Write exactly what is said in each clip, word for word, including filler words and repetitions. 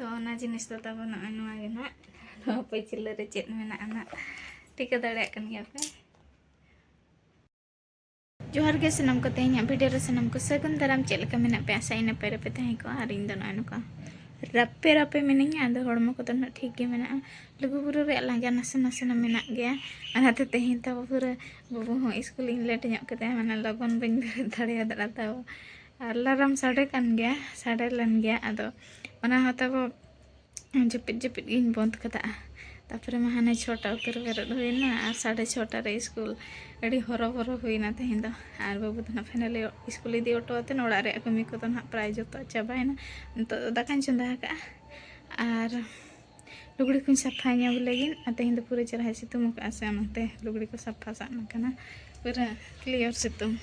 ᱛᱚ ᱚᱱᱟ ᱡᱤᱱᱤᱥ ᱫᱚ ᱛᱟᱵᱚ ᱱᱚᱜᱼᱚᱭ ᱱᱚᱣᱟ ᱜᱮ ᱱᱟᱜ᱾ ᱱᱚᱣᱟ ᱯᱟᱹᱪᱷᱞᱟᱹ ᱨᱮ ᱪᱮᱫ ᱢᱮᱱᱟᱜᱼᱟ ᱱᱟᱜ, ᱴᱷᱤᱠᱟᱹ ᱫᱟᱲᱮᱭᱟᱜ ᱠᱟᱱ ᱜᱮᱭᱟ ᱯᱮ᱾ ᱡᱚᱦᱟᱨ ᱜᱮ ᱥᱟᱱᱟᱢ ᱠᱚ, ᱛᱮᱦᱮᱧᱟᱜ ᱵᱷᱤᱰᱤᱭᱳ ᱨᱮ ᱥᱟᱱᱟᱢ ᱠᱚ ᱥᱟᱹᱜᱩᱱ ᱫᱟᱨᱟᱢ᱾ ᱪᱮᱫ ᱞᱮᱠᱟ ᱢᱮᱱᱟᱜ ᱯᱮᱭᱟ? ᱟᱥᱟᱭᱟᱹᱧ ᱱᱟᱯᱟᱭ ᱨᱮᱯᱮ ᱛᱟᱦᱮᱸ ᱠᱚᱜᱼᱟ᱾ ᱟᱨ ᱤᱧ ᱫᱚ ᱱᱚᱜᱼᱚᱭ ᱱᱚᱝᱠᱟ ᱨᱟᱯᱮ ᱨᱟᱯᱮ ᱢᱤᱱᱟᱹᱧᱟ, ᱟᱫᱚ ᱦᱚᱲᱢᱚ ᱠᱚᱫᱚ ᱱᱟᱜ ᱴᱷᱤᱠ ᱜᱮ ᱢᱮᱱᱟᱜᱼᱟ᱾ ᱞᱩᱜᱩᱵᱩᱨᱩ ᱨᱮᱭᱟᱜ ᱞᱟᱸᱜᱟ ᱱᱟᱥᱮ ᱱᱟᱥᱮ ᱱᱟᱜ ᱢᱮᱱᱟᱜ ᱜᱮᱭᱟ᱾ ᱚᱱᱟᱛᱮ ᱛᱮᱦᱮᱧ ᱛᱟᱵᱚ ᱯᱩᱨᱟᱹ ᱵᱟᱹᱵᱩ ᱦᱚᱸ ᱤᱥᱠᱩᱞᱤᱧ ᱞᱮᱴ ᱧᱚᱜ ᱠᱮᱫᱟᱭᱟ, ᱢᱟᱱᱮ ᱞᱚᱜᱚᱱ ᱵᱟᱹᱧ ᱵᱮᱨᱮᱫ ᱫᱟᱲᱮᱭᱟᱫᱟ ᱛᱟᱵᱚ᱾ ᱟᱨ ᱟᱞᱟᱨᱟᱢ ᱥᱟᱰᱮ ᱠᱟᱱ ᱜᱮᱭᱟ, ᱥᱟᱰᱮ ᱞᱮᱱ ᱜᱮᱭᱟ, ᱟᱫᱚ ᱚᱱᱟ ᱦᱚᱸ ᱛᱟᱵᱚ ᱡᱟᱹᱯᱤᱫ ᱡᱟᱹᱯᱤᱫ ᱜᱤᱧ ᱵᱚᱱᱫ ᱠᱟᱫᱟ᱾ ᱛᱟᱨᱯᱚᱨᱮ ᱢᱟ ᱦᱟᱱᱮ ᱪᱷᱚᱴᱟ ᱩᱛᱟᱹᱨ ᱵᱮᱨᱮᱫ ᱦᱩᱭᱱᱟ ᱟᱨ ᱥᱟᱲᱮ ᱪᱷᱚᱴᱟ ᱨᱮ ᱤᱥᱠᱩᱞ᱾ ᱟᱹᱰᱤ ᱦᱚᱨᱚᱵᱚᱨᱚ ᱦᱩᱭᱱᱟ ᱛᱮᱦᱮᱧ ᱫᱚ᱾ ᱟᱨ ᱵᱟᱹᱵᱩ ᱫᱚ ᱱᱟᱜ ᱯᱷᱟᱭᱱᱟᱞᱤ ᱤᱥᱠᱩᱞ ᱤᱫᱤ ᱚᱴᱚ ᱟᱛᱮ ᱚᱲᱟᱜ ᱨᱮᱭᱟᱜ ᱠᱟᱹᱢᱤ ᱠᱚᱫᱚ ᱱᱟᱜ ᱯᱨᱟᱭ ᱡᱚᱛᱚ ᱪᱟᱵᱟᱭᱮᱱᱟ᱾ ᱱᱤᱛᱚᱜ ᱫᱚ ᱫᱟᱠᱟᱧ ᱪᱚᱸᱫᱟ ᱟᱠᱟᱫᱼᱟ ᱟᱨ ᱞᱩᱜᱽᱲᱤ ᱠᱚᱧ ᱥᱟᱯᱷᱟᱭ ᱧᱚᱜ ᱞᱟᱹᱜᱤᱫ᱾ ᱟᱨ ᱛᱮᱦᱮᱧ ᱫᱚ ᱯᱩᱨᱟᱹ ᱪᱮᱨᱦᱟᱭ ᱥᱤᱛᱩᱝ ᱟᱠᱟᱫᱼᱟ ᱥᱮ, ᱚᱱᱟᱛᱮ ᱞᱩᱜᱽᱲᱤ ᱠᱚ ᱥᱟᱯᱷᱟ ᱥᱟᱵ ᱟᱠᱟᱱᱟ᱾ ᱯᱩᱨᱟᱹ ᱠᱞᱤᱭᱟᱨ ᱥᱤᱛᱩᱝ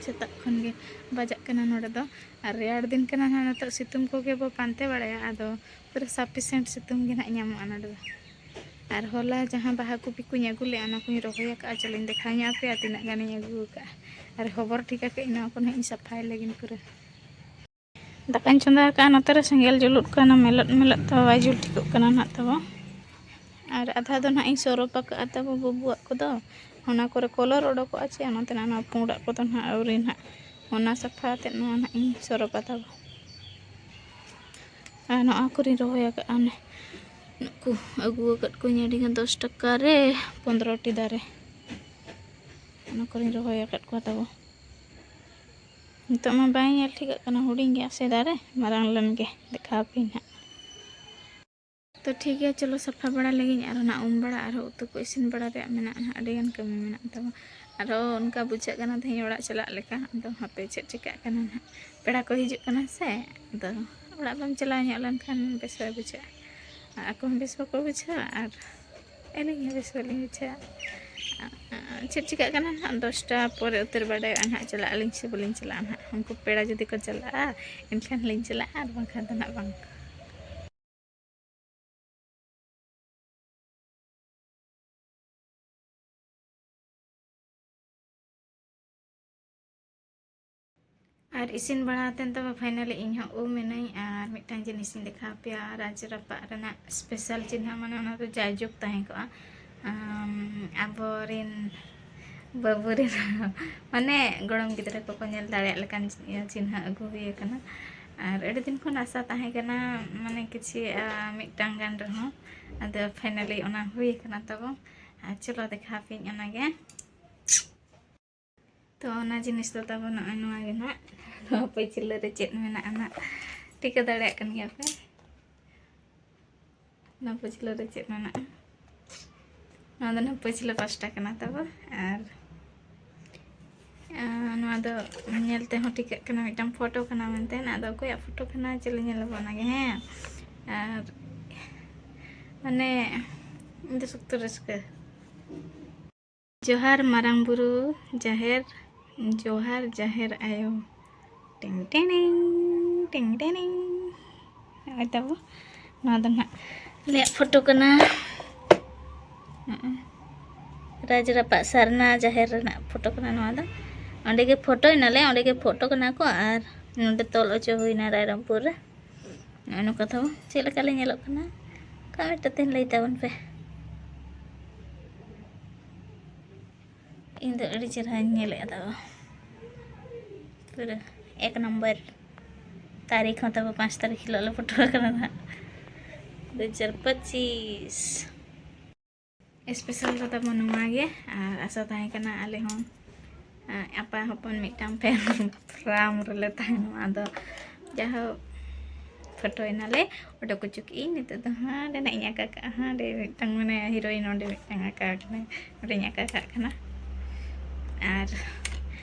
ᱥᱮᱛᱟᱜ ᱠᱷᱚᱱ ᱜᱮ ᱵᱟᱡᱟᱜ ᱠᱟᱱᱟ ᱱᱚᱰᱮ ᱫᱚ᱾ ᱟᱨ ᱨᱮᱭᱟᱲ ᱫᱤᱱ ᱠᱟᱱᱟ ᱱᱟᱦᱟᱜ, ᱱᱤᱛᱚᱜ ᱥᱤᱛᱩᱝ ᱠᱚᱜᱮ ᱵᱚ ᱯᱟᱱᱛᱮ ᱵᱟᱲᱟᱭᱟ, ᱟᱫᱚ ᱯᱩᱨᱟᱹ ᱥᱟᱯᱷᱤᱥᱮᱱᱴ ᱥᱤᱛᱩᱝ ᱜᱮ ᱱᱟᱦᱟᱜ ᱧᱟᱢᱚᱜᱼᱟ ᱱᱚᱰᱮ ᱫᱚ᱾ ᱟᱨ ᱦᱚᱞᱟ ᱡᱟᱦᱟᱸ ᱵᱟᱦᱟ ᱠᱚᱯᱤ ᱠᱚᱧ ᱟᱹᱜᱩ ᱞᱮᱫᱼᱟ, ᱚᱱᱟ ᱠᱚᱧ ᱨᱚᱦᱚᱭ ᱟᱠᱟᱫᱼᱟ᱾ ᱪᱚᱞᱚᱧ ᱫᱮᱠᱷᱟᱣ ᱧᱚᱜ ᱟᱯᱮᱭᱟ ᱛᱤᱱᱟᱹᱜ ᱜᱟᱱᱤᱧ ᱟᱹᱜᱩ ᱟᱠᱟᱫᱼᱟ᱾ ᱟᱨ ᱦᱚᱵᱚᱨ ᱴᱷᱤᱠ ᱟᱠᱟᱫ ᱟᱹᱧ, ᱱᱚᱣᱟ ᱠᱚ ᱱᱟᱦᱟᱜ ᱤᱧ ᱥᱟᱯᱷᱟᱭ ᱞᱟᱹᱜᱤᱫ ᱯᱩᱨᱟᱹ᱾ ᱫᱟᱠᱟᱧ ᱪᱚᱸᱫᱟ ᱟᱠᱟᱫᱼᱟ, ᱱᱚᱛᱮ ᱨᱮ ᱥᱮᱸᱜᱮᱞ ᱡᱩᱞᱩᱜ ᱠᱟᱱᱟ, ᱢᱮᱞᱚᱫ ᱢᱮᱞᱚᱫ ᱛᱮ ᱵᱟᱭ ᱡᱩᱞ ᱴᱷᱤᱠᱚᱜ ᱠᱟᱱᱟ ᱱᱟᱦᱟᱜ ᱛᱟᱵᱚ᱾ ᱟᱨ ᱟᱫᱷᱟ ᱫᱚ ᱱᱟᱦᱟᱜ ᱤᱧ ᱥᱚᱨᱚᱯ ᱟᱠᱟᱫᱼᱟ ᱛᱟᱵᱚ ᱵᱟᱹᱵᱩᱣᱟᱜ ᱠᱚᱫᱚ᱾ ᱚᱱᱟ ᱠᱚᱨᱮ ᱠᱚᱞᱚᱨ ᱚᱰᱚᱠᱚᱜᱼᱟ ᱪᱮ, ᱚᱱᱟᱛᱮ ᱱᱟᱜ ᱱᱚᱣᱟ ᱯᱩᱸᱰᱟᱜ ᱠᱚᱫᱚ ᱱᱟᱦᱟᱜ ᱟᱹᱣᱨᱤ ᱱᱟᱦᱟᱜ᱾ ᱚᱱᱟ ᱥᱟᱯᱷᱟ ᱠᱟᱛᱮᱫ ᱱᱚᱣᱟ ᱱᱟᱦᱟᱜ ᱤᱧ ᱥᱚᱨᱚᱯᱟ ᱛᱟᱵᱚ᱾ ᱟᱨ ᱱᱚᱣᱟ ᱠᱚᱨᱮᱧ ᱨᱚᱦᱚᱭ ᱟᱠᱟᱫᱼᱟ, ᱚᱱᱮ ᱱᱩᱠᱩ ᱟᱹᱜᱩ ᱟᱠᱟᱫ ᱠᱚᱣᱟᱧ ᱟᱹᱰᱤ ᱜᱟᱱ, ᱫᱚᱥ ᱴᱟᱠᱟ ᱨᱮ ᱯᱚᱱᱫᱽᱨᱚ ᱴᱤ ᱫᱟᱨᱮ᱾ ᱚᱱᱟ ᱠᱚᱨᱮᱧ ᱨᱚᱦᱚᱭ ᱟᱠᱟᱫ ᱠᱚᱣᱟ ᱛᱟᱵᱚ᱾ ᱱᱤᱛᱚᱜ ᱢᱟ ᱵᱟᱭ ᱧᱮᱞ ᱴᱷᱤᱠᱟᱹᱜ ᱠᱟᱱᱟ, ᱦᱩᱰᱤᱧ ᱜᱮᱭᱟ ᱥᱮ ᱫᱟᱨᱮ, ᱢᱟᱨᱟᱝ ᱞᱮᱱ ᱜᱮ ᱫᱮᱠᱷᱟᱣ ᱟᱯᱮᱭᱟᱹᱧ ᱦᱟᱸᱜ᱾ ᱛᱚ ᱴᱷᱤᱠ ᱜᱮᱭᱟ, ᱪᱚᱞᱚ ᱥᱟᱯᱷᱟ ᱵᱟᱲᱟ ᱞᱮᱜᱤᱧ, ᱟᱨᱦᱚᱸ ᱱᱟᱜ ᱩᱢ ᱵᱟᱲᱟ, ᱟᱨᱦᱚᱸ ᱩᱛᱩ ᱠᱚ ᱤᱥᱤᱱ ᱵᱟᱲᱟ ᱨᱮᱭᱟᱜ ᱢᱮᱱᱟᱜᱼᱟ ᱱᱟᱜ, ᱟᱹᱰᱤ ᱜᱟᱱ ᱠᱟᱹᱢᱤ ᱢᱮᱱᱟᱜ ᱛᱟᱵᱚᱱ᱾ ᱟᱨᱦᱚᱸ ᱚᱱᱠᱟ ᱵᱩᱡᱷᱟᱹᱜ ᱠᱟᱱᱟ ᱛᱮᱦᱮᱧ ᱚᱲᱟᱜ ᱪᱟᱞᱟᱜ ᱞᱮᱠᱟ, ᱟᱫᱚ ᱦᱟᱯᱮ ᱪᱮᱫ ᱪᱤᱠᱟᱹᱜ ᱠᱟᱱᱟ ᱱᱟᱜ᱾ ᱯᱮᱲᱟ ᱠᱚ ᱦᱤᱡᱩᱜ ᱠᱟᱱᱟ ᱥᱮ, ᱟᱫᱚ ᱚᱲᱟᱜ ᱵᱟᱢ ᱪᱟᱞᱟᱣ ᱧᱚᱜ ᱞᱮᱱᱠᱷᱟᱱ ᱵᱮᱥ ᱵᱟᱭ ᱵᱩᱡᱷᱟᱹᱜᱼᱟ᱾ ᱟᱨ ᱟᱠᱚ ᱦᱚᱸ ᱵᱮᱥ ᱵᱟᱠᱚ ᱵᱩᱡᱷᱟᱹᱣᱟ, ᱟᱨ ᱟᱹᱞᱤᱧ ᱦᱚᱸ ᱵᱮᱥ ᱵᱟᱹᱞᱤᱧ ᱵᱩᱡᱷᱟᱹᱣᱟ᱾ ᱪᱮᱫ ᱪᱤᱠᱟᱹᱜ ᱠᱟᱱᱟ ᱱᱟᱜ, ᱫᱚᱥᱴᱟ ᱯᱚᱨᱮ ᱩᱛᱟᱹᱨ ᱵᱟᱰᱟᱭᱚᱜᱼᱟ ᱱᱟᱜ, ᱪᱟᱞᱟᱜ ᱟᱹᱞᱤᱧ ᱥᱮ ᱵᱟᱹᱞᱤᱧ ᱪᱟᱞᱟᱜᱼᱟ ᱱᱟᱜ᱾ ᱩᱱᱠᱩ ᱯᱮᱲᱟ ᱡᱩᱫᱤ ᱠᱚ ᱪᱟᱞᱟᱜᱼᱟ, ᱮᱱᱠᱷᱟᱱ ᱞᱤᱧ ᱪᱟᱞᱟᱜᱼᱟ, ᱟᱨ ᱵᱟᱝᱠᱷᱟᱱ ᱫᱚ ᱱᱟᱜ ᱵᱟᱝ᱾ ᱟᱨ ᱤᱥᱤᱱ ᱵᱟᱲᱟ ᱠᱟᱛᱮᱫ ᱛᱚᱵᱮ finally ᱤᱧ ᱦᱚᱸ ᱩᱢ ᱮᱱᱟᱹᱧ᱾ ᱟᱨ ᱢᱤᱫᱴᱟᱝ ᱡᱤᱱᱤᱥ ᱤᱧ ᱫᱮᱠᱷᱟᱣ ᱯᱮᱭᱟ, ᱨᱟᱡᱽ ᱨᱟᱯᱟᱜ ᱨᱮᱱᱟᱜ special ᱪᱤᱱᱦᱟᱹ, ᱢᱟᱱᱮ ᱚᱱᱟ ᱫᱚ ᱡᱟᱭᱡᱩᱜᱽ ᱛᱟᱦᱮᱸ ᱠᱚᱜᱼᱟ᱾ ᱟᱢ, ᱟᱵᱚᱨᱮᱱ ᱵᱟᱹᱵᱩ ᱨᱮᱱ ᱢᱟᱱᱮ ᱜᱚᱲᱚᱢ ᱜᱤᱫᱽᱨᱟᱹ ᱠᱚᱠᱚ ᱧᱮᱞ ᱫᱟᱲᱮᱭᱟᱜ ᱞᱮᱠᱟᱱ ᱪᱤᱱᱦᱟᱹ ᱟᱹᱜᱩ ᱦᱩᱭ ᱟᱠᱟᱱᱟ᱾ ᱟᱨ ᱟᱹᱰᱤ ᱫᱤᱱ ᱠᱷᱚᱱ ᱟᱥᱟ ᱛᱟᱦᱮᱸ ᱠᱟᱱᱟ, ᱢᱟᱱᱮ ᱠᱤᱪᱷᱤ, ᱟ, ᱢᱤᱫᱴᱟᱝ ᱜᱟᱱ ᱨᱮᱦᱚᱸ᱾ ᱟᱫᱚ finally ᱚᱱᱟ ᱦᱩᱭ ᱟᱠᱟᱱᱟ ᱛᱟᱵᱚ᱾ ᱟᱨ ᱪᱚᱞᱚ ᱫᱮᱠᱷᱟᱣ ᱯᱮᱭᱟᱹᱧ ᱚᱱᱟᱜᱮ᱾ ᱛᱚ ᱚᱱᱟ ᱡᱤᱱᱤᱥ ᱫᱚ ᱛᱟᱵᱚ ᱱᱚᱜᱼᱚᱭ ᱱᱚᱣᱟ ᱜᱮ ᱱᱟᱜ᱾ ᱱᱚᱣᱟ ᱯᱟᱹᱪᱷᱞᱟᱹ ᱨᱮ ᱪᱮᱫ ᱢᱮᱱᱟᱜᱼᱟ ᱱᱟᱜ, ᱴᱷᱤᱠᱟᱹ ᱫᱟᱲᱮᱭᱟᱜ ᱠᱟᱱ ᱜᱮᱭᱟ ᱯᱮ᱾ ᱱᱚᱣᱟ ᱯᱟᱹᱪᱷᱞᱟᱹ ᱨᱮ ᱪᱮᱫ ᱢᱮᱱᱟᱜᱼᱟ? ᱱᱚᱣᱟ ᱫᱚ ᱱᱟᱜ ᱯᱟᱹᱪᱷᱞᱟᱹ ᱯᱟᱥᱴᱟ ᱠᱟᱱᱟ ᱛᱟᱵᱚ᱾ ᱟᱨ, ᱟᱨ ᱱᱚᱣᱟ ᱫᱚ ᱧᱮᱞ ᱛᱮᱦᱚᱸ ᱴᱷᱤᱠᱟᱹᱜ ᱠᱟᱱᱟ ᱢᱤᱫᱴᱟᱝ ᱯᱷᱳᱴᱳ ᱠᱟᱱᱟ ᱢᱮᱱᱛᱮ᱾ ᱟᱫᱚ ᱚᱠᱚᱭᱟᱜ ᱯᱷᱳᱴᱳ ᱠᱟᱱᱟ ᱪᱮᱫ ᱧᱮᱞ ᱟᱵᱚ ᱚᱱᱟᱜᱮ, ᱦᱮᱸ᱾ ᱟᱨ ᱢᱟᱱᱮ ᱤᱧ ᱫᱚ ᱥᱚᱠᱛᱚ ᱨᱟᱹᱥᱠᱟᱹ᱾ ᱡᱚᱦᱟᱨ ᱢᱟᱨᱟᱝ ᱵᱩᱨᱩ ᱡᱟᱦᱮᱨ, ᱡᱚᱦᱟᱨ ᱡᱟᱦᱮᱨ ᱟᱭᱳ᱾ ᱴᱮᱝ ᱴᱮᱝ, ᱴᱮᱝ ᱴᱮᱝ᱾ ᱱᱚᱜᱼᱚᱭ ᱛᱟᱵᱚ, ᱱᱚᱣᱟ ᱫᱚ ᱱᱟᱜ ᱟᱞᱮᱭᱟᱜ ᱯᱷᱳᱴᱳ ᱠᱟᱱᱟ᱾ ᱱᱚᱜᱼᱚᱭ ᱨᱟᱡᱽ ᱨᱟᱯᱟᱜ ᱥᱟᱨᱱᱟ ᱡᱟᱦᱮᱨ ᱨᱮᱱᱟᱜ ᱯᱷᱳᱴᱳ ᱠᱟᱱᱟ ᱱᱚᱣᱟ ᱫᱚ᱾ ᱚᱸᱰᱮ ᱜᱮ ᱯᱷᱳᱴᱳᱭ ᱱᱟᱞᱮ, ᱚᱸᱰᱮ ᱜᱮ ᱯᱷᱳᱴᱳ ᱠᱟᱱᱟ ᱠᱚ, ᱟᱨ ᱱᱚᱸᱰᱮ ᱛᱚᱞ ᱦᱚᱪᱚ ᱦᱩᱭᱱᱟ ᱨᱟᱭᱨᱚᱝᱯᱩᱨ ᱨᱮ᱾ ᱱᱚᱜᱼᱚᱭ ᱱᱚᱝᱠᱟ ᱛᱟᱵᱚ ᱪᱮᱫ ᱞᱮᱠᱟ ᱞᱮ ᱧᱮᱞᱚᱜ ᱠᱟᱱᱟ, comment ᱠᱟᱛᱮ ᱞᱟᱹᱭ ᱛᱟᱵᱚᱱ ᱯᱮ᱾ ᱤᱧ ᱫᱚ ᱟᱹᱰᱤ ᱪᱮᱦᱨᱟᱧ ᱧᱮᱞᱮᱫᱼᱟ ᱛᱟᱵᱚ, ᱯᱩᱨᱟᱹ ᱮᱠ ᱱᱚᱢᱵᱚᱨ᱾ ᱛᱟᱹᱨᱤᱠᱷ ᱦᱚᱸ ᱛᱟᱵᱚ ᱯᱟᱸᱪ ᱛᱟᱹᱨᱤᱠᱷ ᱦᱤᱞᱳᱜ ᱞᱮ ᱯᱷᱳᱴᱳ ᱟᱠᱟᱱᱟ ᱱᱟᱦᱟᱜ, ᱫᱩ ᱦᱟᱡᱟᱨ ᱯᱚᱸᱪᱤᱥ᱾ Special ᱫᱚ ᱛᱟᱵᱚ ᱱᱚᱣᱟ ᱜᱮ, ᱟᱨ ᱟᱥᱟ ᱛᱟᱦᱮᱸ ᱠᱟᱱᱟ ᱟᱞᱮ ᱦᱚᱸ, ᱟᱸ, ᱟᱯᱟ ᱦᱚᱯᱚᱱ ᱢᱤᱫᱴᱟᱝ fan farm ᱨᱮᱞᱮ ᱛᱟᱦᱮᱱᱟ᱾ ᱟᱫᱚ ᱡᱟᱦᱳᱠ, ᱯᱷᱳᱴᱳᱭ ᱱᱟᱞᱮ, ᱚᱰᱚᱠ ᱦᱚᱪᱚ ᱠᱮᱜᱼᱟᱹᱧ᱾ ᱱᱤᱛᱚᱜ ᱫᱚ ᱦᱟᱸᱰᱮ ᱱᱟᱜ ᱤᱧ ᱟᱸᱠᱟ ᱠᱟᱜᱼᱟ, ᱦᱟᱸᱰᱮ ᱢᱤᱫᱴᱟᱝ ᱢᱟᱱᱮ heroine ᱚᱸᱰᱮ ᱢᱤᱫᱴᱟᱝ ᱟᱸᱠᱟ ᱠᱟᱱᱟᱭ, ᱚᱸᱰᱮᱧ ᱟᱸᱠᱟ ᱠᱟᱜ ᱠᱟᱱᱟ᱾ ᱟᱨ,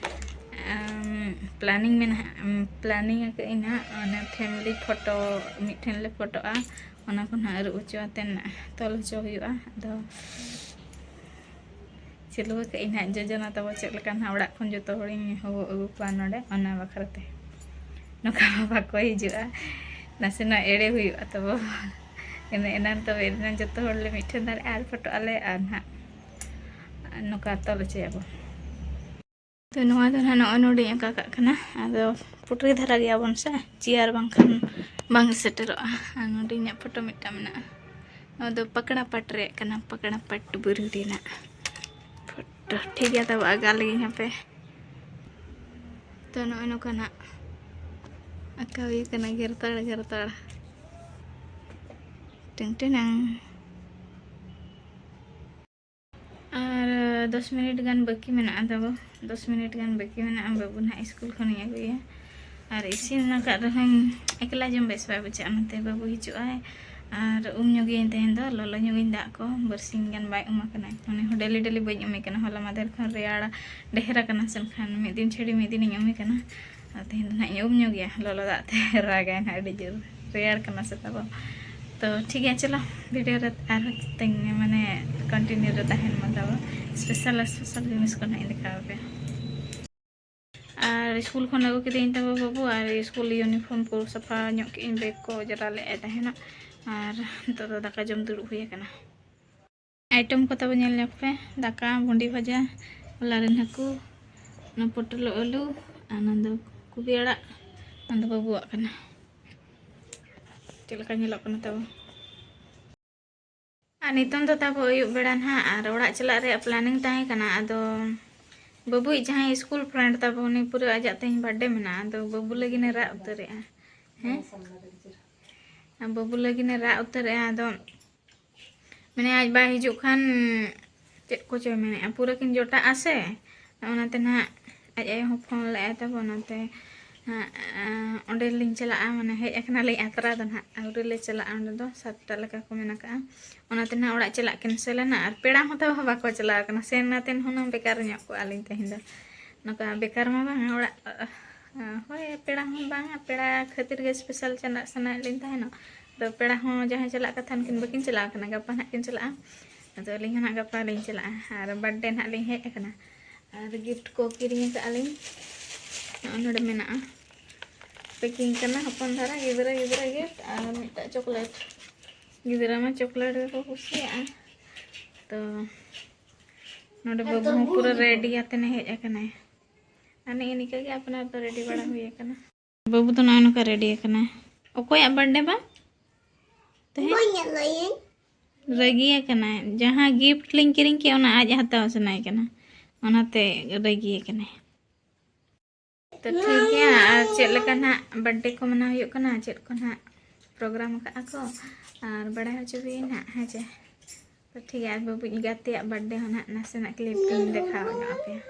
ᱟᱢ, planning ᱢᱮᱱᱟᱜᱼᱟ, ᱟᱢ, planning ᱟᱠᱟᱫ ᱟᱹᱧ ᱦᱟᱸᱜ, ᱚᱱᱟ family ᱯᱷᱳᱴᱳ ᱢᱤᱫᱴᱷᱮᱱ ᱞᱮ ᱯᱷᱳᱴᱳᱜᱼᱟ, ᱚᱱᱟ ᱠᱚ ᱱᱟᱜ ᱟᱹᱨᱩᱵ ᱦᱚᱪᱚ ᱟᱛᱮᱫ ᱛᱚᱞ ᱦᱚᱪᱚ ᱦᱩᱭᱩᱜᱼᱟ᱾ ᱟᱫᱚ ᱪᱟᱹᱞᱩ ᱟᱠᱟᱫ ᱟᱹᱧ ᱦᱟᱸᱜ, ᱡᱳᱡᱚᱱᱟ ᱛᱟᱵᱚ ᱪᱮᱫ ᱞᱮᱠᱟ ᱱᱟᱜ ᱚᱲᱟᱜ ᱠᱷᱚᱱ ᱡᱚᱛᱚ ᱦᱚᱲᱤᱧ ᱦᱚᱦᱚ ᱟᱹᱜᱩ ᱠᱚᱣᱟ ᱱᱚᱰᱮ, ᱚᱱᱟ ᱵᱟᱠᱷᱨᱟ ᱛᱮ᱾ ᱱᱚᱝᱠᱟ ᱢᱟ ᱵᱟᱠᱚ ᱦᱤᱡᱩᱜᱼᱟ, ᱱᱟᱥᱮᱱᱟᱜ ᱮᱲᱮ ᱦᱩᱭᱩᱜᱼᱟ ᱛᱟᱵᱚ᱾ ᱤᱱᱟᱹ ᱮᱱᱟᱝ ᱛᱚᱵᱮ ᱮᱱᱟᱝ ᱡᱚᱛᱚ ᱦᱚᱲ ᱞᱮ ᱢᱤᱫᱴᱷᱮᱱ ᱫᱟᱲᱮᱭᱟᱜᱼᱟ ᱟᱨ ᱯᱷᱳᱴᱳᱜ ᱟᱞᱮ ᱟᱨ ᱱᱟᱦᱟᱜ ᱱᱚᱝᱠᱟ ᱛᱚᱞ ᱦᱚᱪᱚᱭᱟᱵᱚ᱾ ᱛᱚ ᱱᱚᱣᱟ ᱫᱚ ᱱᱟᱦᱟᱜ ᱱᱚᱜᱼᱚᱭ ᱱᱚᱰᱮᱧ ᱟᱠᱟ ᱠᱟᱜ ᱠᱟᱱᱟ᱾ ᱟᱫᱚ ᱯᱩᱴᱨᱤ ᱫᱷᱟᱨᱟ ᱜᱮᱭᱟᱵᱚᱱ ᱥᱮ, ᱪᱮᱭᱟᱨ ᱵᱟᱝᱠᱷᱟᱱ ᱵᱟᱝ ᱥᱮᱴᱮᱨᱚᱜᱼᱟ᱾ ᱟᱨ ᱱᱚᱰᱮ ᱤᱧᱟᱹᱜ ᱯᱷᱳᱴᱳ ᱢᱤᱫᱴᱟᱝ ᱢᱮᱱᱟᱜᱼᱟ᱾ ᱱᱚᱣᱟ ᱫᱚ ᱯᱟᱠᱲᱟ ᱯᱟᱴ ᱨᱮᱭᱟᱜ ᱠᱟᱱᱟ, ᱯᱟᱠᱲᱟ ᱯᱟᱴ ᱵᱩᱨᱩ ᱨᱮᱱᱟᱜ ᱯᱷᱳᱴᱳ᱾ ᱴᱷᱤᱠ ᱜᱮᱭᱟ, ᱛᱚᱵᱮ ᱟᱠᱟ ᱞᱮᱜᱤᱧ ᱦᱟᱯᱮ᱾ ᱛᱚ ᱱᱚᱜᱼᱚᱭ ᱱᱚᱝᱠᱟᱱᱟᱜ ᱟᱸᱠᱟᱣ ᱦᱩᱭ ᱠᱟᱱᱟ, ᱜᱮᱨᱛᱟᱲ ᱜᱮᱨᱛᱟᱲ᱾ ᱴᱮᱝ ᱴᱮᱱᱟᱝ᱾ ᱟᱨ ᱫᱚᱥ ᱢᱤᱱᱤᱴ ᱜᱟᱱ ᱵᱟᱹᱠᱤ ᱢᱮᱱᱟᱜᱼᱟ ᱛᱟᱵᱚ, ᱫᱚᱥ ᱢᱤᱱᱤᱴ ᱜᱟᱱ ᱵᱟᱹᱠᱤ ᱢᱮᱱᱟᱜᱼᱟ᱾ ᱵᱟᱹᱵᱩ ᱱᱟᱦᱟᱜ ᱥᱠᱩᱞ ᱠᱷᱚᱱᱤᱧ ᱟᱹᱜᱩᱭᱟ᱾ ᱟᱨ ᱤᱥᱤᱱ ᱟᱠᱟᱫ ᱨᱮᱦᱚᱸᱧ ᱮᱠᱞᱟ ᱡᱚᱢ ᱵᱮᱥ ᱵᱟᱭ ᱵᱩᱡᱷᱟᱹᱜᱼᱟ, ᱚᱱᱟᱛᱮ ᱵᱟᱹᱵᱩ ᱦᱤᱡᱩᱜᱼᱟᱭ᱾ ᱟᱨ ᱩᱢ ᱧᱚᱜᱤᱭᱟᱹᱧ ᱛᱮᱦᱮᱧ ᱫᱚ, ᱞᱚᱞᱚ ᱧᱚᱜᱤᱧ ᱫᱟᱜ ᱠᱚ, ᱵᱟᱨᱥᱤᱧ ᱜᱟᱱ ᱵᱟᱭ ᱩᱢ ᱟᱠᱟᱱᱟ᱾ ᱩᱱᱤ ᱦᱚᱸ ᱰᱮᱞᱤ ᱰᱮᱞᱤ ᱵᱟᱹᱧ ᱩᱢᱮ ᱠᱟᱱᱟ, ᱦᱚᱞᱟ ᱢᱟᱫᱷᱮᱨ ᱠᱷᱚᱱ ᱨᱮᱭᱟᱲ ᱰᱷᱮᱨ ᱟᱠᱟᱱᱟ ᱥᱮ, ᱮᱱᱠᱷᱟᱱ ᱢᱤᱫ ᱫᱤᱱ ᱪᱷᱟᱹᱲᱤ ᱢᱤᱫ ᱫᱤᱱᱤᱧ ᱩᱢᱮ ᱠᱟᱱᱟ᱾ ᱟᱨ ᱛᱮᱦᱮᱧ ᱫᱚ ᱱᱟᱦᱟᱜ ᱤᱧ ᱩᱢ ᱧᱚᱜᱮᱭᱟ, ᱞᱚᱞᱚ ᱫᱟᱜ ᱛᱮ ᱨᱟᱜᱟᱭ ᱱᱟᱦᱟᱜ, ᱟᱹᱰᱤ ᱡᱳᱨ ᱨᱮᱭᱟᱲ ᱠᱟᱱᱟ ᱥᱮ ᱛᱟᱵᱚ᱾ ᱛᱚ ᱴᱷᱤᱠ ᱜᱮᱭᱟ, ᱪᱚᱞᱚ ᱵᱷᱤᱰᱤᱭᱳ ᱨᱮ ᱟᱨᱦᱚᱸ ᱛᱮᱧ ᱢᱟᱱᱮ ᱠᱚᱱᱴᱤᱱᱤᱭᱩ ᱨᱮ ᱛᱟᱦᱮᱱ ᱢᱟ ᱛᱟᱵᱚ, ᱥᱯᱮᱥᱟᱞ ᱥᱯᱮᱥᱟᱞ ᱡᱤᱱᱤᱥ ᱠᱚ ᱱᱟᱦᱟᱜ ᱤᱧ ᱫᱮᱠᱷᱟᱣ ᱟᱯᱮᱭᱟ᱾ ᱟᱨ ᱥᱠᱩᱞ ᱠᱷᱚᱱ ᱟᱹᱜᱩ ᱠᱮᱫᱮᱭᱟᱹᱧ ᱛᱟᱵᱚ ᱵᱟᱹᱵᱩ, ᱟᱨ ᱥᱠᱩᱞ ᱤᱭᱩᱱᱤᱯᱷᱚᱨᱢ ᱠᱚ ᱥᱟᱯᱷᱟ ᱧᱚᱜ ᱠᱮᱫᱟᱹᱧ, ᱵᱮᱜᱽ ᱠᱚ ᱚᱸᱡᱽᱨᱟ ᱞᱮᱫᱼᱟᱭ ᱛᱟᱦᱮᱱᱚᱜ᱾ ᱟᱨ ᱱᱤᱛᱚᱜ ᱫᱚ ᱫᱟᱠᱟ ᱡᱚᱢ ᱫᱩᱲᱩᱵ ᱦᱩᱭ ᱟᱠᱟᱱᱟ᱾ ᱟᱭᱴᱮᱢ ᱠᱚ ᱛᱟᱵᱚ ᱧᱮᱞ ᱧᱚᱜ ᱯᱮ, ᱫᱟᱠᱟ, ᱵᱷᱩᱸᱰᱤ ᱵᱷᱟᱡᱟ, ᱦᱚᱞᱟ ᱨᱮᱱ ᱦᱟᱹᱠᱩ, ᱚᱱᱟ ᱯᱚᱴᱚᱞ ᱟᱹᱞᱩ, ᱟᱨ ᱚᱱᱟ ᱫᱚ ᱠᱚᱵᱤ ᱟᱲᱟᱜ, ᱚᱱᱟ ᱫᱚ ᱵᱟᱹᱵᱩᱣᱟᱜ ᱠᱟᱱᱟ᱾ ᱪᱮᱫ ᱞᱮᱠᱟ ᱧᱮᱞᱚᱜ ᱠᱟᱱᱟ ᱛᱟᱵᱚ? ᱟᱨ ᱱᱤᱛᱚᱝ ᱫᱚ ᱛᱟᱵᱚ ᱟᱹᱭᱩᱵ ᱵᱮᱲᱟ ᱱᱟᱦᱟᱜ, ᱟᱨ ᱚᱲᱟᱜ ᱪᱟᱞᱟᱜ ᱨᱮᱭᱟᱜ ᱯᱞᱟᱱᱤᱝ ᱛᱟᱦᱮᱸ ᱠᱟᱱᱟ᱾ ᱟᱫᱚ ᱵᱟᱹᱵᱩᱭᱤᱡ ᱡᱟᱦᱟᱸᱭ ᱥᱠᱩᱞ ᱯᱷᱨᱮᱱᱰ ᱛᱟᱵᱚ, ᱩᱱᱤ ᱯᱩᱨᱟᱹ ᱟᱡᱟᱜ ᱛᱮᱦᱮᱧ ᱵᱟᱨᱛᱷᱰᱮ ᱢᱮᱱᱟᱜᱼᱟ᱾ ᱟᱫᱚ ᱵᱟᱹᱵᱩ ᱞᱟᱹᱜᱤᱫ ᱮ ᱨᱟᱜ ᱩᱛᱟᱹᱨᱮᱜᱼᱟ᱾ ᱦᱮᱸ, ᱟᱨ ᱵᱟᱹᱵᱩ ᱞᱟᱹᱜᱤᱫ ᱮ ᱨᱟᱜ ᱩᱛᱟᱹᱨᱮᱜᱼᱟ᱾ ᱟᱫᱚ ᱢᱟᱱᱮ ᱟᱡ ᱵᱟᱭ ᱦᱤᱡᱩᱜ ᱠᱷᱟᱱ ᱪᱮᱫ ᱠᱚᱪᱚᱭ ᱢᱮᱱᱮᱫᱼᱟ, ᱯᱩᱨᱟᱹ ᱠᱤᱱ ᱡᱚᱴᱟᱜᱼᱟ ᱥᱮ᱾ ᱚᱱᱟᱛᱮ ᱱᱟᱦᱟᱜ ᱟᱡ ᱟᱭᱳ ᱦᱚᱸ ᱯᱷᱳᱱ ᱞᱮᱫᱼᱟᱭ ᱛᱟᱵᱚ, ᱚᱱᱟᱛᱮ ᱦᱟᱸᱜ, ᱟᱸ, ᱚᱸᱰᱮ ᱞᱤᱧ ᱪᱟᱞᱟᱜᱼᱟ, ᱢᱟᱱᱮ ᱦᱮᱡ ᱟᱠᱟᱱᱟᱞᱤᱧ ᱟᱛᱨᱟ ᱫᱚ ᱱᱟᱦᱟᱜ, ᱟᱹᱣᱨᱤ ᱞᱮ ᱪᱟᱞᱟᱜᱼᱟ, ᱚᱸᱰᱮ ᱫᱚ ᱥᱟᱛᱴᱟ ᱞᱮᱠᱟ ᱠᱚ ᱢᱮᱱ ᱟᱠᱟᱜᱼᱟ᱾ ᱚᱱᱟᱛᱮ ᱱᱟᱦᱟᱜ ᱚᱲᱟᱜ ᱪᱟᱞᱟᱜ ᱠᱮᱱᱥᱮᱞ ᱮᱱᱟ, ᱟᱨ ᱯᱮᱲᱟ ᱦᱚᱸ ᱛᱟᱵᱚ ᱵᱟᱠᱚ ᱪᱟᱞᱟᱣ ᱟᱠᱟᱱᱟ᱾ ᱥᱮᱱ ᱱᱟᱛᱮᱱ ᱦᱩᱱᱟᱹᱝ ᱵᱮᱠᱟᱨ ᱧᱚᱜ ᱠᱚᱜᱼᱟ ᱞᱤᱧ ᱛᱮᱦᱮᱧ ᱫᱚ᱾ ᱱᱚᱝᱠᱟ ᱵᱮᱠᱟᱨ ᱢᱟ ᱵᱟᱝᱟ, ᱚᱲᱟᱜ, ᱦᱳᱭ, ᱯᱮᱲᱟ ᱦᱚᱸ ᱵᱟᱝᱟ, ᱯᱮᱲᱟ ᱠᱷᱟᱹᱛᱤᱨ ᱜᱮ ᱥᱯᱮᱥᱟᱞ ᱪᱟᱞᱟᱜ ᱥᱟᱱᱟᱭᱮᱫ ᱞᱤᱧ ᱛᱟᱦᱮᱱᱚᱜ᱾ ᱟᱫᱚ ᱯᱮᱲᱟ ᱦᱚᱸ ᱡᱟᱦᱟᱸᱭ ᱪᱟᱞᱟᱜ ᱠᱟᱛᱷᱟ, ᱩᱱᱠᱤᱱ ᱵᱟᱹᱠᱤᱱ ᱪᱟᱞᱟᱣ ᱟᱠᱟᱱᱟ, ᱜᱟᱯᱟ ᱱᱟᱦᱟᱜ ᱠᱤᱱ ᱪᱟᱞᱟᱜᱼᱟ᱾ ᱟᱫᱚ ᱟᱹᱞᱤᱧ ᱦᱚᱸ ᱱᱟᱦᱟᱜ ᱜᱟᱯᱟ ᱞᱤᱧ ᱪᱟᱞᱟᱜᱼᱟ᱾ ᱟᱨ ᱵᱟᱨᱛᱷᱰᱮ ᱱᱟᱦᱟᱜ ᱞᱤᱧ ᱦᱮᱡ ᱟᱠᱟᱱᱟ᱾ ᱟᱨ ᱜᱤᱯᱷᱴ ᱠᱚ ᱠᱤᱨᱤᱧ ᱟᱠᱟᱫᱼᱟ ᱞᱤᱧ, ᱱᱚᱜᱼᱚᱭ ᱱᱚᱰᱮ ᱢᱮᱱᱟᱜᱼᱟ᱾ ᱯᱮᱠᱤᱝ ᱠᱟᱱᱟ ᱦᱚᱯᱚᱱ ᱫᱷᱟᱨᱟ, ᱜᱤᱫᱽᱨᱟᱹ ᱜᱤᱫᱽᱨᱟᱹ ᱜᱤᱯᱷᱴ, ᱟᱨ ᱢᱤᱫᱴᱟᱜ ᱪᱚᱠᱞᱮᱴ᱾ ᱜᱤᱫᱽᱨᱟᱹ ᱢᱟ ᱪᱚᱠᱞᱮᱴ ᱜᱮᱠᱚ ᱠᱩᱥᱤᱭᱟᱜᱼᱟ᱾ ᱛᱚ ᱱᱚᱰᱮ ᱵᱟᱹᱵᱩ ᱦᱚᱸ ᱯᱩᱨᱟᱹ ᱨᱮᱰᱤ ᱠᱟᱛᱮᱱᱮ ᱦᱮᱡ ᱟᱠᱟᱱᱟᱭ᱾ ᱟᱨ ᱱᱮᱜᱼᱮ ᱱᱤᱝᱠᱟᱹ ᱜᱮ ᱟᱯᱱᱟᱨ ᱫᱚ ᱨᱮᱰᱤ ᱵᱟᱲᱟ ᱦᱩᱭ ᱟᱠᱟᱱᱟ᱾ ᱵᱟᱹᱵᱩ ᱫᱚ ᱱᱚᱜᱼᱚᱭ ᱱᱚᱝᱠᱟ ᱨᱮᱰᱤ ᱟᱠᱟᱱᱟᱭ᱾ ᱚᱠᱚᱭᱟᱜ ᱵᱟᱨᱛᱷᱰᱮ ᱵᱟ? ᱛᱮᱦᱮᱧ? ᱵᱟᱹᱧ ᱧᱮᱞ ᱞᱟᱹᱭᱟᱹᱧ᱾ ᱨᱟᱹᱜᱤ ᱟᱠᱟᱱᱟᱭ᱾ ᱡᱟᱦᱟᱸ ᱜᱤᱯᱷᱴ ᱞᱤᱧ ᱠᱤᱨᱤᱧ ᱠᱮᱫ, ᱚᱱᱟ ᱟᱡ ᱦᱟᱛᱟᱣ ᱥᱟᱱᱟᱭᱮ ᱠᱟᱱᱟ, ᱚᱱᱟᱛᱮ ᱨᱟᱹᱜᱤ ᱟᱠᱟᱱᱟᱭ᱾ ᱛᱚ ᱴᱷᱤᱠ ᱜᱮᱭᱟ, ᱟᱨ ᱪᱮᱫ ᱞᱮᱠᱟ ᱱᱟᱦᱟᱜ ᱵᱟᱨᱛᱷᱰᱮ ᱠᱚ ᱢᱟᱱᱟᱣ ᱦᱩᱭᱩᱜ ᱠᱟᱱᱟ, ᱪᱮᱫ ᱠᱚ ᱱᱟᱦᱟᱜ ᱯᱨᱳᱜᱨᱟᱢ ᱟᱠᱟᱫᱼᱟ ᱠᱚ, ᱟᱨ ᱵᱟᱲᱟᱭ ᱦᱚᱪᱚ ᱯᱮᱭᱟᱹᱧ ᱱᱟᱦᱟᱜ, ᱦᱮᱸ ᱪᱮ? ᱛᱚ ᱴᱷᱤᱠ ᱜᱮᱭᱟ, ᱟᱨ ᱵᱟᱹᱵᱩ ᱜᱟᱛᱮᱭᱟᱜ ᱵᱟᱨᱛᱷᱰᱮ ᱦᱚᱸ ᱱᱟᱦᱟᱜ ᱱᱟᱥᱮᱱᱟᱜ ᱠᱞᱤᱯ ᱞᱤᱧ ᱫᱮᱠᱷᱟᱣ ᱧᱚᱜ ᱟᱯᱮᱭᱟ᱾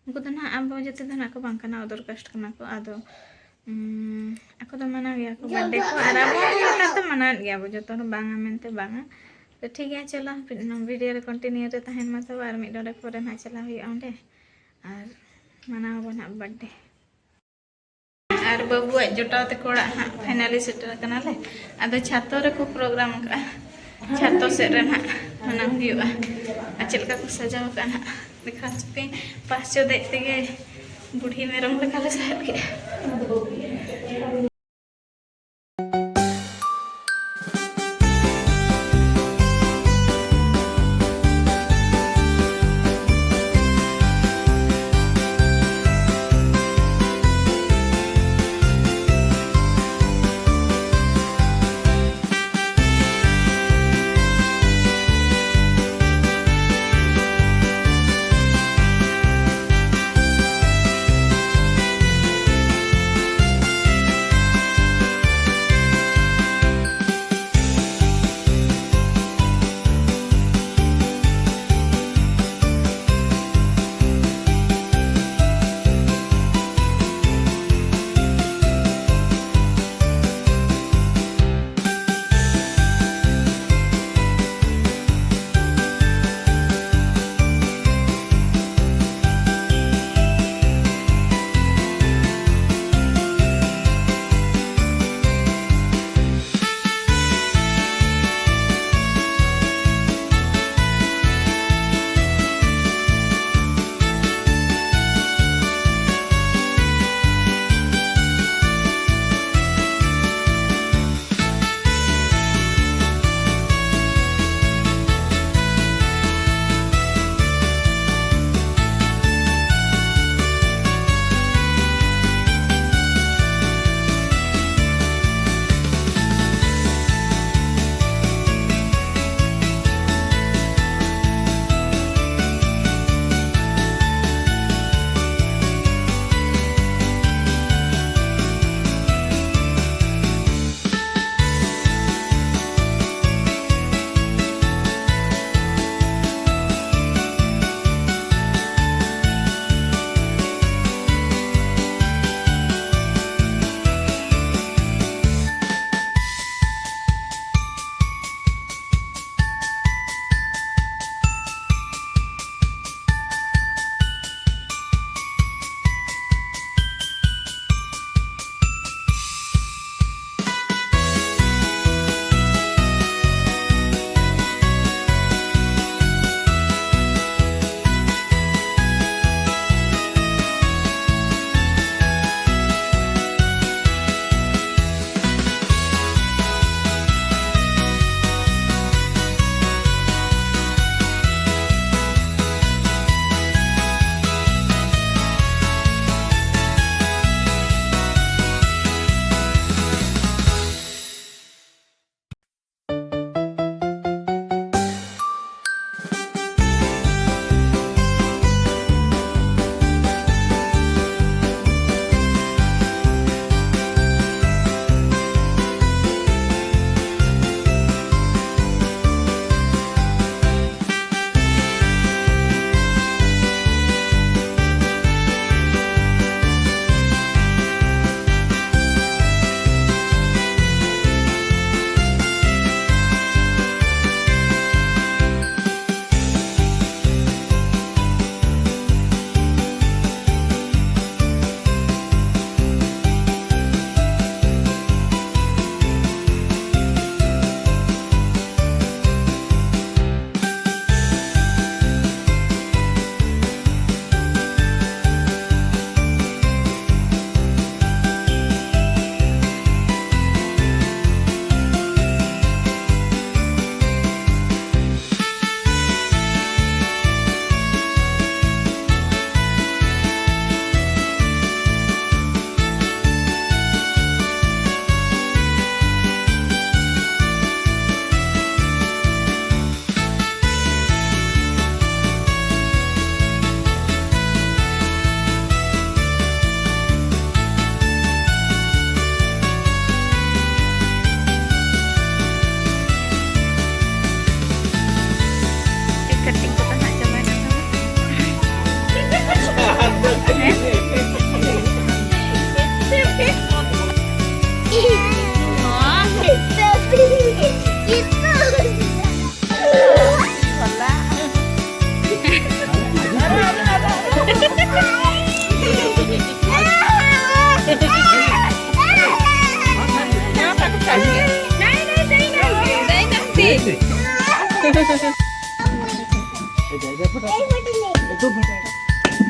ᱩᱱᱠᱩ ᱫᱚ ᱱᱟᱦᱟᱜ ᱟᱵᱚ ᱡᱟᱹᱛᱤ ᱫᱚ ᱱᱟᱦᱟᱜ ᱠᱚ ᱵᱟᱝ ᱠᱟᱱᱟ, ᱚᱫᱚᱨ ᱠᱟᱥᱴ ᱠᱟᱱᱟ ᱠᱚ᱾ ᱟᱫᱚ ᱩᱢ, ᱟᱠᱚ ᱫᱚ ᱢᱟᱱᱟᱣ ᱜᱮᱭᱟ ᱠᱚ ᱵᱟᱨᱛᱷᱰᱮ ᱠᱚ, ᱟᱨ ᱟᱵᱚ ᱦᱚᱸ ᱱᱮᱛᱟᱨ ᱫᱚ ᱢᱟᱱᱟᱣᱮᱫ ᱜᱮᱭᱟ ᱵᱚ ᱡᱚᱛᱚ ᱦᱚᱲ, ᱵᱟᱝᱟ ᱢᱮᱱᱛᱮ ᱵᱟᱝᱟ᱾ ᱛᱚ ᱴᱷᱤᱠ ᱜᱮᱭᱟ, ᱪᱚᱞᱚ ᱵᱷᱤᱰᱤᱭᱳ ᱨᱮ ᱠᱚᱱᱴᱤᱱᱤᱭᱩ ᱨᱮ ᱛᱟᱦᱮᱱ ᱢᱟ ᱛᱚᱵᱮ, ᱟᱨ ᱢᱤᱫ ᱰᱚᱸᱰᱮ ᱯᱚᱨᱮ ᱱᱟᱦᱟᱜ ᱪᱟᱞᱟᱣ ᱦᱩᱭᱩᱜᱼᱟ ᱚᱸᱰᱮ, ᱟᱨ ᱢᱟᱱᱟᱣ ᱟᱵᱚ ᱱᱟᱦᱟᱜ ᱵᱟᱨᱛᱷᱰᱮ᱾ ᱟᱨ ᱵᱟᱹᱵᱩᱣᱟᱜ ᱡᱚᱴᱟᱣ ᱛᱟᱠᱚ ᱚᱲᱟᱜ ᱦᱟᱸᱜ ᱯᱷᱟᱭᱱᱟᱞᱤ ᱥᱮᱴᱮᱨ ᱟᱠᱟᱱᱟᱞᱮ᱾ ᱟᱫᱚ ᱪᱷᱟᱛᱚ ᱨᱮᱠᱚ ᱯᱨᱳᱜᱨᱟᱢ ᱟᱠᱟᱫᱼᱟ, ᱪᱷᱟᱛᱚ ᱥᱮᱫ ᱨᱮ ᱱᱟᱦᱟᱜ ᱢᱟᱱᱟᱣ ᱦᱩᱭᱩᱜᱼᱟ᱾ ᱟᱨ ᱪᱮᱫ ᱞᱮᱠᱟ ᱠᱚ ᱥᱟᱡᱟᱣ ᱟᱠᱟᱫᱼᱟ ᱱᱟᱦᱟᱜ ᱫᱮᱠᱷᱟᱣ ᱦᱚᱪᱚ ᱯᱮ᱾ ᱯᱟᱥ ᱪᱚ ᱫᱮᱡ ᱛᱮᱜᱮ ᱵᱩᱰᱷᱤ ᱢᱮᱨᱚᱢ ᱞᱮᱠᱟᱞᱮ ᱥᱟᱦᱮᱫ ᱠᱮᱫᱼᱟ᱾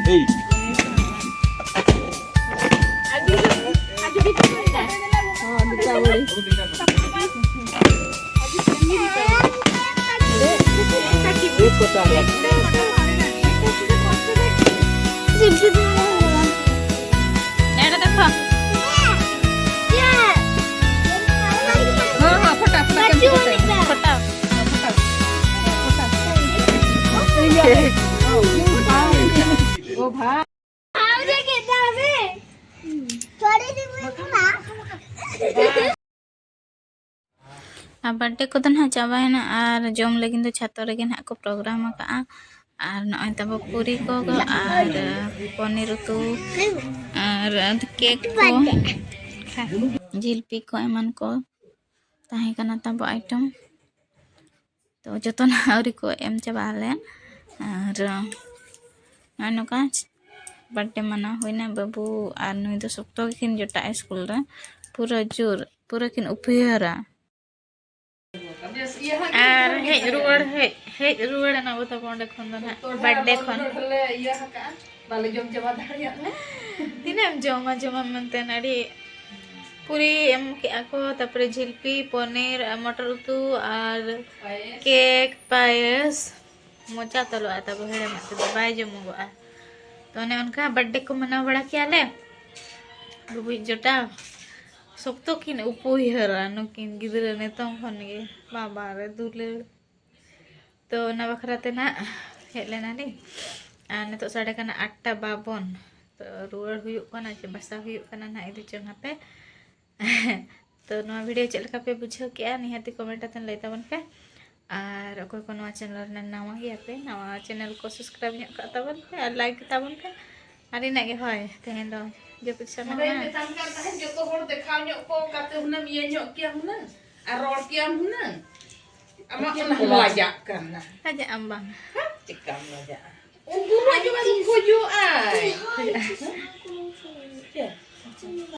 এই। ᱮᱸᱰᱮ ᱫᱮᱠᱷᱚ᱾ ᱦᱚᱸ, ᱦᱚᱸ, ᱯᱷᱚᱴᱟ, ᱯᱷᱚᱴᱟ, ᱯᱷᱚᱴᱟ, ᱯᱷᱚᱴᱟ᱾ ᱚ ᱵᱷᱟᱭ᱾ ᱟᱨ ᱵᱟᱨᱛᱷᱰᱮ ᱠᱚᱫᱚ ᱱᱟᱦᱟᱜ ᱪᱟᱵᱟᱭᱮᱱᱟ, ᱟᱨ ᱡᱚᱢ ᱞᱟᱹᱜᱤᱫ ᱫᱚ ᱪᱷᱟᱛᱚ ᱨᱮᱜᱮ ᱱᱟᱦᱟᱜ ᱠᱚ ᱯᱨᱳᱜᱨᱟᱢ ᱟᱠᱟᱫᱼᱟ᱾ ᱟᱨ ᱱᱚᱜᱼᱚᱭ ᱛᱟᱵᱚ ᱯᱩᱨᱤ ᱠᱚ ᱟᱨ ᱯᱚᱱᱤᱨ ᱩᱛᱩ ᱟᱨ ᱠᱮᱠ ᱠᱚ, ᱡᱤᱞᱯᱤ ᱠᱚ ᱮᱢᱟᱱ ᱠᱚ ᱛᱟᱦᱮᱸ ᱠᱟᱱᱟ ᱛᱟᱵᱚ ᱟᱭᱴᱮᱢ᱾ ᱛᱚ ᱡᱚᱛᱚᱱᱟᱜ ᱟᱹᱣᱨᱤ ᱠᱚ ᱮᱢ ᱪᱟᱵᱟ ᱟᱞᱮᱭᱟ᱾ ᱟᱨ ᱱᱚᱜᱼᱚᱭ ᱱᱚᱝᱠᱟ ᱵᱟᱨᱛᱷᱰᱮ ᱢᱟᱱᱟᱣ ᱦᱩᱭᱱᱟ᱾ ᱵᱟᱹᱵᱩ ᱟᱨ ᱱᱩᱭ ᱫᱚ ᱥᱚᱠᱛᱚ ᱜᱮᱠᱤᱱ ᱡᱚᱴᱟᱜᱼᱟ ᱥᱠᱩᱞ ᱨᱮ, ᱯᱩᱨᱟᱹ ᱡᱳᱨ, ᱯᱩᱨᱟᱹ ᱠᱤᱱ ᱩᱯᱭᱟᱹᱨᱟ᱾ ᱟᱨ ᱦᱮᱡ ᱨᱩᱣᱟᱹᱲ, ᱦᱮᱡ, ᱦᱮᱡ ᱨᱩᱣᱟᱹᱲ ᱮᱱᱟ ᱵᱚ ᱛᱟᱵᱚ ᱚᱸᱰᱮ ᱠᱷᱚᱱ ᱫᱚ ᱱᱟᱦᱟᱜ, ᱵᱟᱨᱛᱷᱰᱮ ᱠᱷᱚᱱ᱾ ᱵᱟᱞᱮ ᱡᱚᱢ ᱪᱟᱵᱟ ᱫᱟᱲᱮᱭᱟᱜ ᱞᱮ᱾ ᱛᱤᱱᱟᱹᱜ ᱮᱢ ᱡᱚᱢᱟ, ᱡᱚᱢᱟᱢ ᱢᱮᱱᱛᱮ ᱟᱹᱰᱤ ᱯᱩᱨᱤ ᱮᱢ ᱠᱮᱜᱼᱟ ᱠᱚ, ᱛᱟᱨᱯᱚᱨᱮ ᱡᱷᱤᱞᱯᱤ, ᱯᱚᱱᱤᱨ, ᱟᱨ ᱢᱚᱴᱚᱨ ᱩᱛᱩ, ᱟᱨ ᱯᱟᱭᱮᱥ᱾ ᱠᱮᱠ, ᱯᱟᱭᱮᱥ᱾ ᱢᱚᱪᱟ ᱛᱚᱞᱚᱜᱼᱟ ᱛᱟᱵᱚ ᱦᱮᱲᱮᱢᱟᱜ ᱛᱮᱫᱚ ᱵᱟᱭ ᱡᱚᱢᱚᱜᱚᱜᱼᱟ᱾ ᱛᱚ ᱚᱱᱮ ᱚᱱᱠᱟ ᱵᱟᱨᱛᱷᱰᱮ ᱠᱚ ᱢᱟᱱᱟᱣ ᱵᱟᱲᱟ ᱠᱮᱜᱼᱟ ᱞᱮ᱾ ᱵᱩᱵᱩᱡ ᱡᱚᱴᱟᱣ ᱥᱚᱠᱛᱚ ᱠᱤᱱ ᱩᱯᱩᱭᱦᱟᱹᱨᱟ ᱱᱩᱠᱤᱱ ᱜᱤᱫᱽᱨᱟᱹ ᱱᱤᱛᱚᱝ ᱠᱷᱚᱱ ᱜᱮ, ᱵᱟᱵᱟ ᱨᱮ ᱫᱩᱞᱟᱹᱲ᱾ ᱛᱚ ᱚᱱᱟ ᱵᱟᱠᱷᱨᱟ ᱛᱮ ᱱᱟᱜ ᱦᱮᱡ ᱞᱮᱱᱟᱞᱤᱧ᱾ ᱟᱨ ᱱᱤᱛᱚᱜ ᱥᱟᱰᱮ ᱠᱟᱱᱟ ᱟᱴᱴᱟ ᱵᱟᱵᱚᱱ᱾ ᱛᱚ ᱨᱩᱣᱟᱹᱲ ᱦᱩᱭᱩᱜ ᱠᱟᱱᱟ ᱪᱮ ᱵᱟᱥᱟ ᱦᱩᱭᱩᱜ ᱠᱟᱱᱟ ᱱᱟᱜ, ᱤᱫᱤ ᱪᱚᱝ ᱦᱟᱯᱮ᱾ ᱛᱚ ᱱᱚᱣᱟ ᱵᱷᱤᱰᱤᱭᱳ ᱪᱮᱫ ᱞᱮᱠᱟ ᱯᱮ ᱵᱩᱡᱷᱟᱹᱣ ᱠᱮᱜᱼᱟ, ᱱᱤᱦᱟᱹᱛᱤ ᱠᱚᱢᱮᱱᱴ ᱟᱛᱮ ᱞᱟᱹᱭ ᱛᱟᱵᱚᱱ ᱯᱮ᱾ ᱟᱨ ᱚᱠᱚᱭ ᱠᱚ ᱱᱚᱣᱟ ᱪᱮᱱᱮᱞ ᱨᱮ ᱱᱟᱣᱟ ᱜᱮᱭᱟ ᱯᱮ, ᱱᱟᱣᱟ ᱪᱮᱱᱮᱞ ᱠᱚ ᱥᱟᱵᱥᱠᱨᱟᱭᱤᱵᱽ ᱧᱚᱜ ᱠᱟᱜ ᱛᱟᱵᱚᱱ ᱯᱮ ᱟᱨ ᱞᱟᱭᱤᱠ ᱛᱟᱵᱚᱱ ᱯᱮ᱾ ᱟᱨ ᱤᱱᱟᱹᱜ ᱜᱮ, ᱦᱳᱭ, ᱛᱮᱦᱮᱧ ᱫᱚ ᱡᱟᱹᱯᱤᱫ ᱥᱟᱱᱟ ᱚᱱᱟᱧ ᱢᱮᱛᱟᱢ ᱠᱟᱱ ᱛᱟᱦᱮᱸᱫ, ᱡᱚᱛᱚ ᱦᱚᱲ ᱫᱮᱠᱷᱟᱣ ᱧᱚᱜ ᱠᱚ ᱠᱟᱛᱮ ᱦᱩᱱᱟᱹᱝ ᱤᱭᱟᱹ ᱧᱚᱜ ᱠᱮᱭᱟ ᱦᱩᱱᱟᱹᱝ ᱟᱨ ᱨᱚᱲ ᱠᱮᱭᱟᱢ ᱦᱩᱱᱟᱹᱝ᱾ ᱟᱢᱟᱜ ᱚᱱᱟ ᱞᱟᱡᱟᱜ ᱠᱟᱱᱟ᱾ ᱞᱟᱡᱟᱜ ᱟᱢ ᱵᱟᱝ? ᱦᱮᱸ? ᱪᱮᱠᱟᱢ ᱞᱟᱡᱟᱜᱼᱟ? ᱩᱱᱠᱩ ᱢᱟ ᱡᱮᱢᱚᱱ ᱠᱷᱚᱡᱚᱜᱼᱟᱭ᱾ ᱪᱮᱫ?